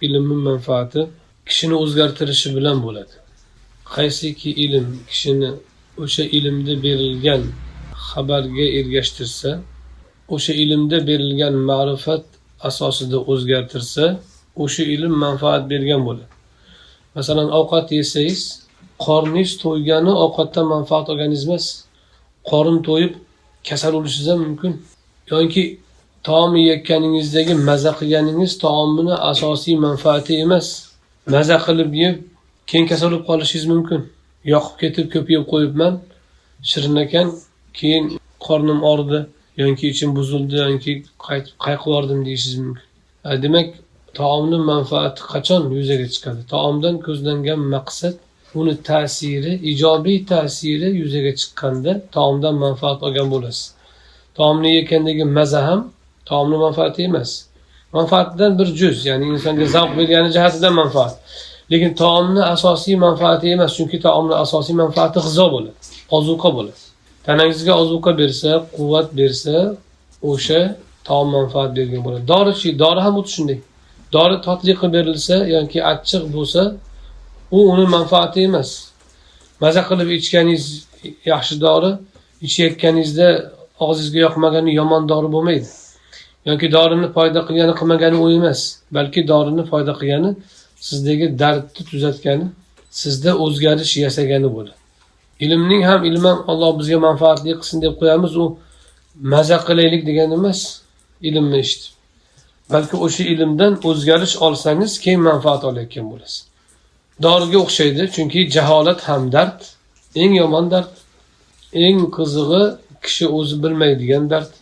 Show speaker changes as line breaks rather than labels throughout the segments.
Ilmning manfaati kishini o'zgartirishi bilan bo'ladi. Qaysiki ilm kishini o'sha ilmda berilgan xabarga ergashtirsa, o'sha ilmda berilgan ma'rifat asosida o'zgartirsa, o'sha ilm manfaat bergan bo'ladi. Masalan, ovqat yesangiz, qorningiz to'ygani ovqatdan manfaat olganingiz emas. Qorin to'yib kasal bo'lishingiz ham mumkin. Yoki taom yeyotganingizdagi maza qilganingiz taomini asosiy manfaati emas. Maza qilib yeb, keyin kasal bo'lib qolishingiz mumkin. Yoqib ketib ko'p yeb qo'yibman, shirin ekan, keyin qornim og'ridi yoki ichim buzildi yoki qaytib qayqib deyishingiz mumkin. Demak, taomning manfaati qachon yuzaga chiqadi? Taomdan ko'zlangan maqsad, uni ta'siri, ijobiy ta'siri yuzaga chiqqanda taomdan manfaat olgan bo'lasiz. Taomni yegandagi maza ham taomni manfaati emas. Manfaatdan bir juz, ya'ni insonga zavq bergani jihatidan manfaat. Lekin taomni asosiy manfaati emas, chunki taomni asosiy manfaati g'izo bo'ladi, ozuqa bo'ladi. Tanangizga ozuqa bersa, quvvat bersa, o'sha taom manfaat bergan bo'ladi. Dorichi, dori ham xuddi shunday. Dori totli qilib berilsa yoki achchiq bo'lsa, u uni manfaati emas. Maza qilib ichganingiz yaxshi dori, ichayotganingizda og'zingizga yoqmagani yomon dori bo'lmaydi. Yoki dorini foyda qilgani qilmagani u emas, balki dorini foyda qilgani sizdagi dardni tuzatgani, sizda o'zgarish yasagani bo'ladi. Ilmning ham, ilm ham Alloh bizga manfaatli qilsin deb qo'yamiz, u maza qilaylik degani emas, ilmni eshitib. Balki o'sha ilmdan o'zgarish olsangiz, keyin manfaat olayotgan bo'lasiz. Doriga o'xshaydi, chunki jaholat ham dard, eng yomon dard, eng qizig'i kishi o'zi bilmaydigan dard.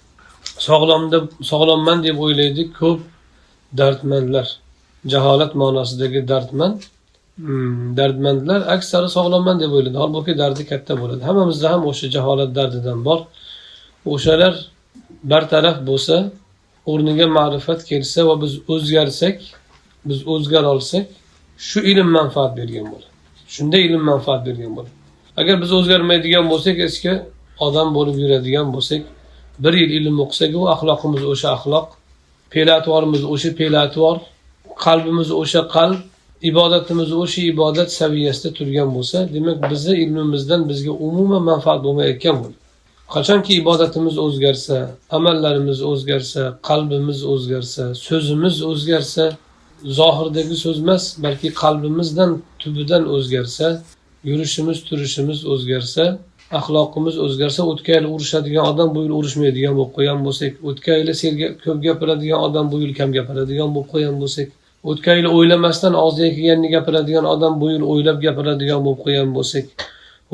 Sog'lomda sog'lomman deb o'ylaydi ko'p dardmandlar. Jaholat ma'nosidagi dardmand, dardmandlar aksari sog'lomman deb o'ylaydi. Holbuki dardi katta bo'ladi. Hammamizda ham o'sha jaholat dardidan bor. O'shalar bartaraf bo'lsa, o'rniga ma'rifat kelsa va biz o'zgarsak, biz o'zgara olsak, shu ilm manfaat bergan bo'ladi. Shunda ilm manfaat bergan bo'ladi. Agar biz o'zgarmaydigan bo'lsak, eski odam bo'lib yuradigan bo'lsak, bir yil ilm o'qisak, u axloqimiz o'sha axloq, fe'l-atvorimiz o'sha fe'l-atvor, qalbimiz o'sha qalb, ibodatimiz o'sha ibodat saviyasida turgan bo'lsa, demak bizni ilmimizdan bizga umuman manfaat bo'lmayotgan bo'ladi. Qachonki ibodatimiz o'zgarsa, amallarimiz o'zgarsa, qalbimiz o'zgarsa, so'zimiz o'zgarsa, zohirdagi so'z emas, balki qalbimizdan, tubidan o'zgarsa, yurishimiz, turishimiz o'zgarsa, axloqimiz o'zgarsa, o'tgan yili urushadigan odam bu yil urushmaydigan bo'lib qo'ygan bo'lsak, o'tgan yili serga ko'p gapiradigan odam bu yil kam gapiradigan bo'lib qo'ygan bo'lsak, o'tgan yili o'ylamasdan og'ziga kelganini gapiradigan odam bu yil o'ylab gapiradigan bo'lib qo'ygan bo'lsak,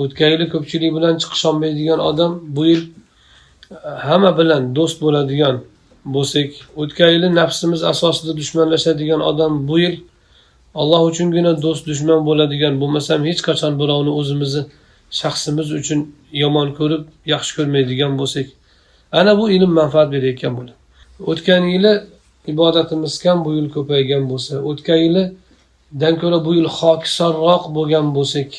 o'tgan yili ko'pchilik bilan chiqisholmaydigan odam bu yil hamma bilan do'st bo'ladigan bo'lsak, o'tgan yili nafsimiz asosida dushmanlashadigan odam bu yil Alloh uchungina do'st dushman bo'ladigan bo'lmasam, hech qachon birovni o'zimizni shaxsimiz uchun yomon ko'rib, yaxshi ko'rmaydigan bo'lsak, ana bu ilm manfaat berayotgan bo'ladi. O'tgan yili ibodatimiz kam, bu yil ko'paygan bo'lsa, o'tgan yilidan ko'ra bu yil xokisorroq bo'lgan bo'lsak,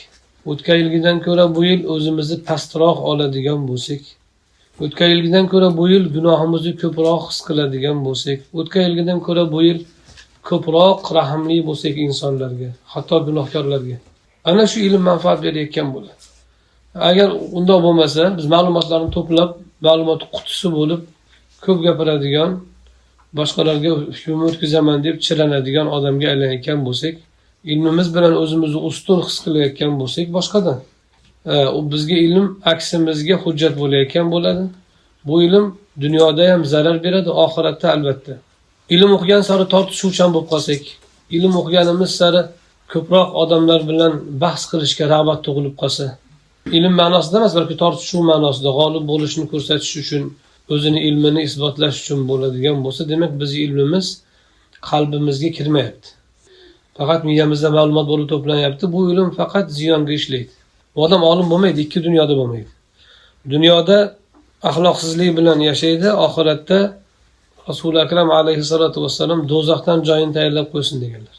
o'tgan yilgidan ko'ra bu yil o'zimizni pastroq oladigan bo'lsak, o'tgan yilgidan ko'ra bu yil gunohimizni ko'proq his qiladigan bo'lsak, o'tgan yilgidan ko'ra bu yil ko'proq rahmli bo'lsak insonlarga, hatto gunohkorlarga, ana shu ilm manfaat berayotgan bo'ladi. Agar undoq bo'lmasa, biz ma'lumotlarni to'plab, ma'lumot qutisi bo'lib, ko'p gapiradigan, boshqalarga hukmimni o'tkazaman deb chiranadigan odamga aylanayotgan bo'lsak, ilmimiz bilan o'zimizni ustun his qilayotgan bo'lsak, boshqadan. U bizga ilm aksimizga hujjat bo'layotgan bo'ladi. Bu ilm dunyoda ham zarar beradi, oxiratda albatta. Ilm o'qigan sari tortishuvchan bo'lib qolsak, ilm o'qiganimiz sari ko'proq odamlar bilan bahs qilishga rag'bat tug'ilib qolsa, ilm ma'nosida emas, balki tortishuv ma'nosida g'olib bo'lishni ko'rsatish uchun, o'zini ilmini isbotlash uchun bo'ladigan bo'lsa, demak bizni ilmimiz qalbimizga kirmayapti. Faqat miyamizda ma'lumot bo'lib to'planyapti. Bu ilm faqat ziyonga ishlaydi. Bu odam olim bo'lmaydi, ikki dunyoda bo'lmaydi. Dunyoda axloqsizlik bilan yashaydi, oxiratda Rasuli Akram alayhissalatu vassalam do'zaxdan joyini tayyorlab qo'ysin deganlar.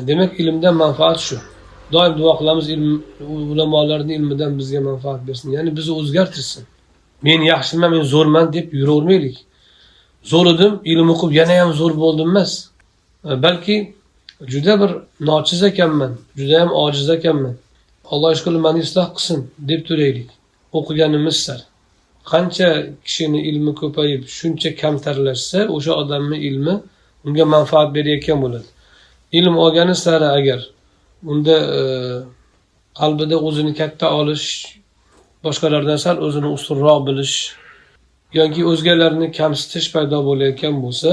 Demak, ilmdan manfaat shu. Doim duo qilamiz, ilm ulamolarning ilmidan bizga manfaat bersin. Ya'ni bizni o'zgartirsin. Men yaxshiman, men zo'rman deb yuravermaylik. Zo'r edim, ilm o'qib yana ham zo'r bo'ldim emas. Balki juda bir nochiz ekanman, juda ham ojiz ekanman, Alloh ishqilib meni isloh qilsin deb turaylik o'qiganimiz sari. Qancha kishini ilmi ko'payib, shuncha kamtarlashsa, o'sha odamning ilmi unga manfaat berayotgan bo'ladi. Ilm olgani sari agar unda qalbida o'zini katta olish, boshqalardan sal o'zini ustunroq bilish yoki o'zgalarni kamsitish paydo bo'layotgan bo'lsa,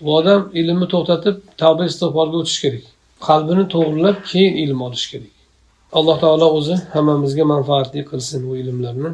u odam ilmni to'xtatib, tavba istig'forga o'tish kerak. Qalbini to'g'rilab, keyin ilm olish kerak. Alloh taolo o'zi hammamizga manfaatli qilsin bu ilmlarni.